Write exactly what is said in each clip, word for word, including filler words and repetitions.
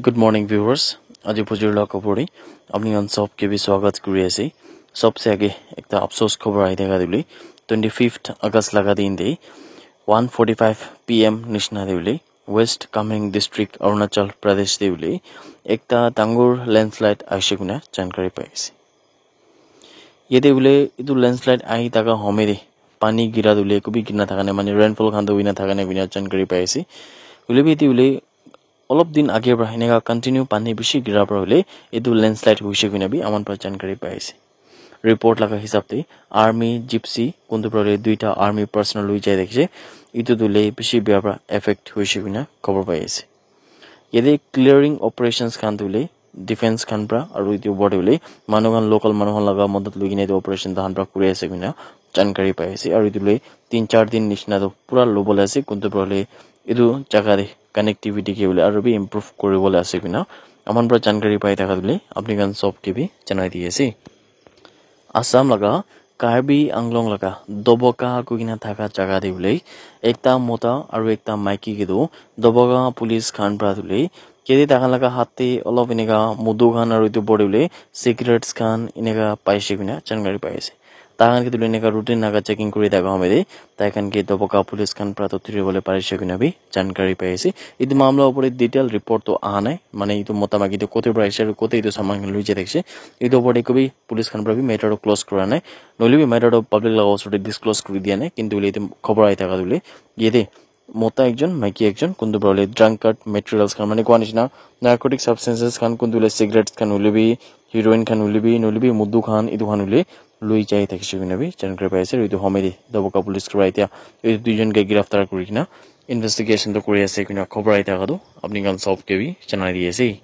Good morning, viewers. Aji bujur la khobor te apni khan sob ke bi swagat kuri ase. Sobse age ekta afsos khobor ahi thaka tu hoile, twenty-fifth August laga din te one forty-five P M nishina te hoile West Kameng District, Arunachal Pradesh te hoile ekta dangor landslide ahishe koina jankari pai ase. Yate hoile etu landslide ahi thaka home te pani gira tu hoile eku bi gira thaka nai, mane rainfall khan tu hoina thaka nai koina jankari pai ase. Hoile bi etu hoile olop din age para eneka continue pani bishi gira para hoile etu landslide hoise koina bi aman para jankari pai ase. Report laga hisab te army gypsy kuntu para hoile duita army personnel loi jai thakishe, etu tu hoile bishi bia para affect hoise koina khobor pai ase. Yate clearing operations khan tu hoile defense khan para aru etu opor te hoile manu khan, local manu khan laga madad loi kena etu operation tahan para kuri ase koina jankari pai ase. Aru etu hoile tin char din nishina tu pura lobole ase, kuntu para hoile etu jaga te connectivity ke hoile aru bi improve kuri bole ase koina aman para jankari pai thaka tu hoile apni khan sob ke bi janai di ase. Assam laga Karbi Anglong laga Doboka koi kena thaka jaga te hoile ekta mota aru ekta maiki ke tu Doboka police khan para tu hoile kede taikhan laga hath te olop eneka mudu khan aru etu opor te hoile cigarettes khan eneka paishe koina jankari pai ase. Taikhan ke tu hoile eneka routine laga checking kuri thaka home te taikhan ke Doboka police khan para tu thuri bole parishe koina bi jankari pai ase. Etu mamla opor te detail report tu aha nai, mane etu mota maiki tu kote para ahishe aru kote etu saman khan loi jai thakishe, etu opor te eku bi police khan para bi matter tu close kura nai, nohoile bi matter tu public laga osor te disclose kuri dia nai, kintu hoile etu khobor ahi thaka tu hoile yate mota ekjon, maiki ekjon, kuntu para hoile drunkard materials khan, mane koa nishina narcotic substances khan, kuntu hoile cigarettes khan, hoile bi heroin khan, hoile bi, nohoile bi mudu khan, etu khan hoile loi jai thakishe koina bi jankari pai ase. Aru etu home te Doboka police para etia etu duijon ke giraftar kuri kena investigation tu kuri ase koina khobor ahi thaka tu apni khan sob ke bi janai di ase.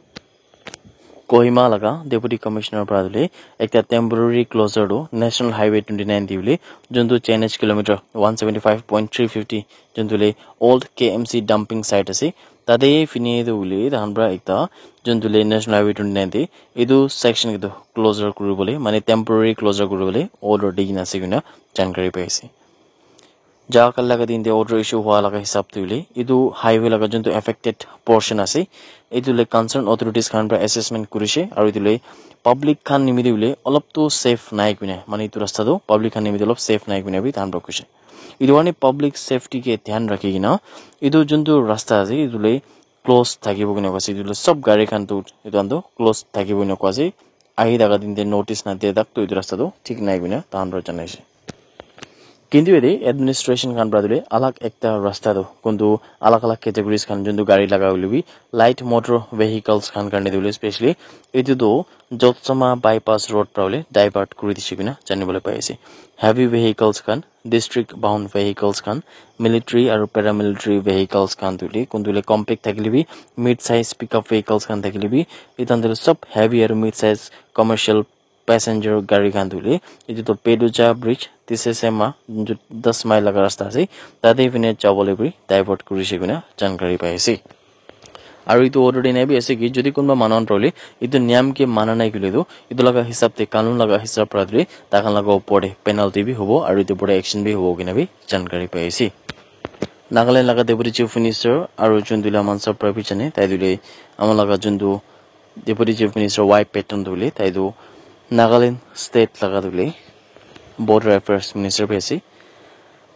Kohima laga Deputy Commissioner para hoile ekta temporary closure tu National Highway twenty nine te hoile juntu N H kilometer one seventy five point three fifty juntu hoile old K M C dumping site ase, tate fini tu hoile tahan para ekta juntu hoile National Highway twenty nine te etu section ke tu closure kuri bole, mane temporary closure kuri bole order di kena ase koina jankari pai ase. Jaga kali laga din te order issue hua laga hisab te hoile etu highway laga juntu affected portion ase, etu le concern authorities khan para assessment kurishe aru etu le public khan nimite hoile olop tu safe nai koina, mane etu rasta tu public khan nimite olop safe nai koina bi tahan para koishe. Etu karne public safety ke dhyan rakhi kena etu juntu rasta ase etu le close thakibo koina koise, etu le sob gari khan tu etu khan tu close thakibo koina koa ase. Ahi thaka din te notice na dia tak tu etu rasta tu thik nai koina tahan para janai ase. Kintu yate administration khan para tu hoile alag ekta rasta tu kuntu alag alag categories khan juntu gari laga hoile bi light motor vehicles khan karne tu hoile specially etu tu Jotsoma bypass road para hoile divert kuri dishe koina jani bole pai ase. Heavy vehicles khan, district bound vehicles khan, military aru paramilitary vehicles khan tu hoile kuntu hoile compact thakile bi, mid size pickup vehicles khan thakile bi, etu khan tu hoile sob heavy aru mid size commercial passenger gari khan tu hoile etu tu Peducha bridge, Tisesema, juntu das mile laga rasta ase, tate fine jabole bi divert kurishe koina jankari pai ase. Aru etu order dina bi ase ki jodi kunba manu khan para hoile etu niyam ke mana nai koile tu etu laga hisab te kanun laga hisab para tu hoile taikhan laga opor te penalty bi hobo aru etu opor te action bi hobo koina bi jankari pai ase. Nagaland laga Deputy Chief Minister aru juntu hoile aman sob para bi jane, tai tu hoile ama laga juntu Deputy Chief Minister Y Patton tu hoile tai tu Nagaland state laga tu hoile Border Affairs Minister bi ase.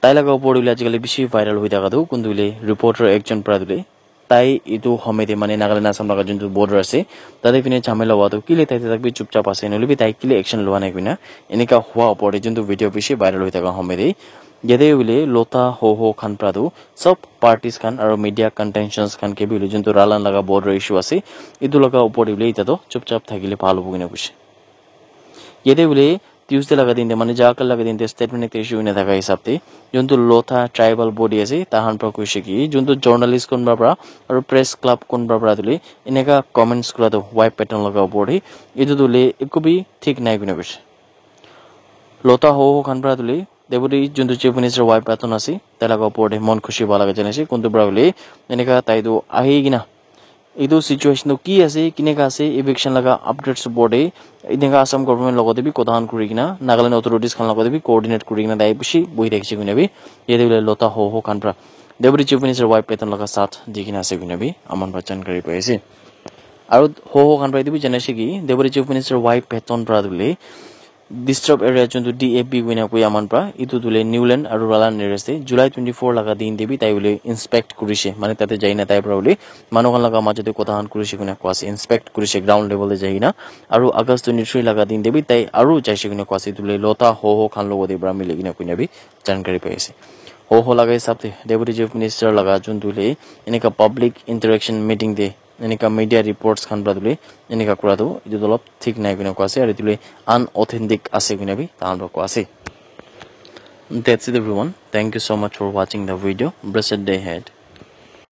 Tai laga opor te hoile ajikali bishi viral hoi thaka tu kuntu hoile reporter ekjon para tu hoile tai etu home te mane Nagaland Assam laga juntu border ase, tate fine jhamela hua tu kile tai tak bi chupchap ase, nohoile bi tai kile action lua nai koina enika hua opor te juntu video bishi viral hoi thaka home te yate hoile lota hoho khan para tu sob parties khan aru media contentions khan ke bi hoile juntu Ralan laga border issue ase, etu laga opor te hoile etia tu chupchap thakile bhal hobo koina koishe. Yate hoile Tuesday laga din te mane jaga kali laga din te statement ekta issue hoina thaka hisab te juntu Lotha tribal body ase tahan para koishe ki juntu journalist kunba para aru press club kunba para tu hoile eneka comments kura tu Y Patton laga opor te etu tu hoile eku bi thik nai koina koishe. Lotha hoho khan para tu hoile deputy juntu chief minister Y Patton ase tai laga opor te mon khushi pa laga janai ase kuntu para hoile eneka tai tu ahi kena etu situation tu ki ase, kineka ase, eviction laga updates opor te, eneka Assam government logot te bi kotha khan kuri kena, Nagaland authorities khan logot te bi coordinate kuri kena tai bishi bohi thakishe koina bi, yate hoile Lotha hoho khan para Deputy Chief Minister Y Patton laga saath di kena ase koina bi aman para jankari pai ase. Aru ho ho khan para etu bi janaise ki Deputy Chief Minister Y Patton para tu hoile disturb area juntu D A B koina koi aman pra, etu tu hoile Newland aru Ralan areas te July twenty-four laga din te bi tai hoile inspect kurise, mane tate jaina tai pra hoile manu khan laga majo te kotha khan kurise koina koa ase, inspect kurise ground level te jaina. Aru August twenty-three laga din te bi tai aru jaise koina koa ase, etu hoile Lotha ho ho khan logo te pra mili kena koina bi jankari pai ase. Ho ho laga hisab te Deputy Chief Minister laga juntu hoile enika public interaction meeting te enika media reports khan pra tu hoile enika kura tu etu tu olop thik nai koina koa ase, aru etu hoile unauthentic ase koina bi tahan pra koa ase. That's it, everyone. Thank you so much for watching the video. Blessed day ahead.